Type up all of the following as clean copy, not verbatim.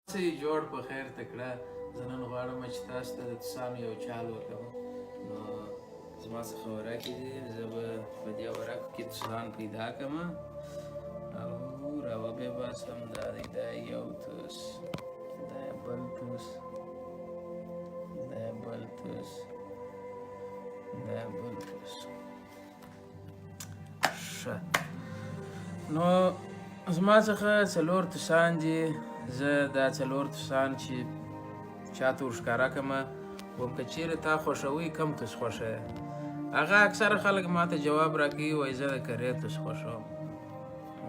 څه جوړ په خیر تکړه. زه نن غواړم چې تاسو ته د توسانو یو چال وکړم. نو زما څخه ورکې دي، زه به په دې ورکو کې توسان پیدا کړم او راوبه یې باسم. دا دی، دا یو توس، دا بل توس، دا بل توس، دا بل توس. ښه، نو زما څخه څلور توسان دي. زه دا څلور توسان چې چاته ورښکاره کړم، وم که چیرې تا خوښوي، کم توس خوښوې؟ هغه اکثره خلک ماته جواب راکوي، وایي زه د کرې توس خوښوم.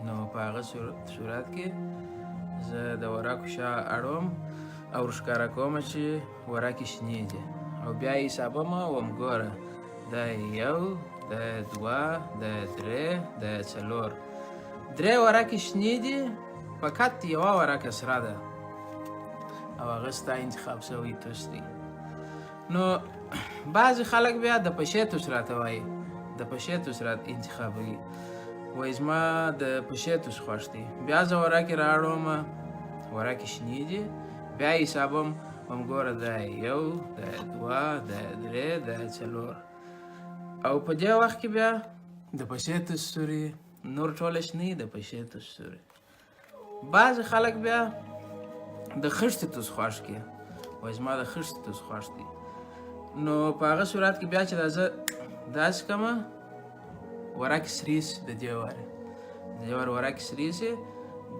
نو په هغه صورت کې زه د وراکو شا اړوم او ورښکاره کوم چې وراکې شنې دي، او بیا یې حسابوم، وم ګوره دا یو، دا دوه، دا درې، دا څلور. درې ورکې شنې دي، فقط یوه ورکه سره ده او هغه ستا انتخاب شوی توس دی. نو بعضې خلک بیا د پشې توس راته وایي، د پشې توس راته انتخابوي، وایي زما د پشې توس خوښ دی. بیا زه ورکې رااړوم، ورکې شنې دي، بیا یې حسابوم، هم ګوره دا یو، دا دوه، دا درې، دا څلور. او په دې وخت کې بیا د پشې توس سوري، نور ټوله شنې، د پشې توس سوري. بعضې خلک بیا د خښتې توس خوښ کړي، وایي زما د خښتې توس خوښ دی. نو په هغه صورت کې بیا چې دا زه داسې کوم، ورکې سرې سي، د دې وارې ورکې سرې سي.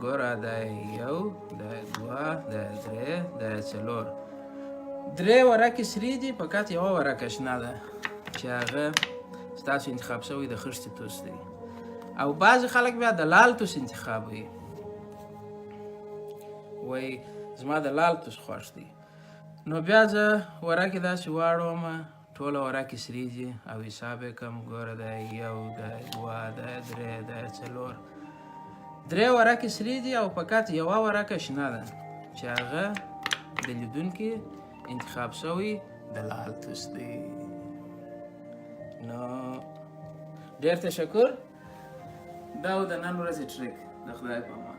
ګوره دا یو، دا دوه، دا درې، دا څلور. درې ورکې سرې دي، فقط یوه ورکه شنه ده چې هغه ستاسو انتخاب شوی د خښتې توس دی. او بعضې خلک بیا د لال توس انتخابوي، وایي زما د لال توس خوښ دی. نو بیا زه ورکې داسې واړوم، ټوله ورکې سرې دي او حساب یې کوم، ګوره دا یو، دا دوه، دا درې، دا څلور. درې ورکې سرې دي او فقط یوه ورکه شنه ده چې هغه د لیدونکي انتخاب شوی د لال توس دی. نو ډېر تشکر. دا و د نن ورځې ټریک. د خدای په امان.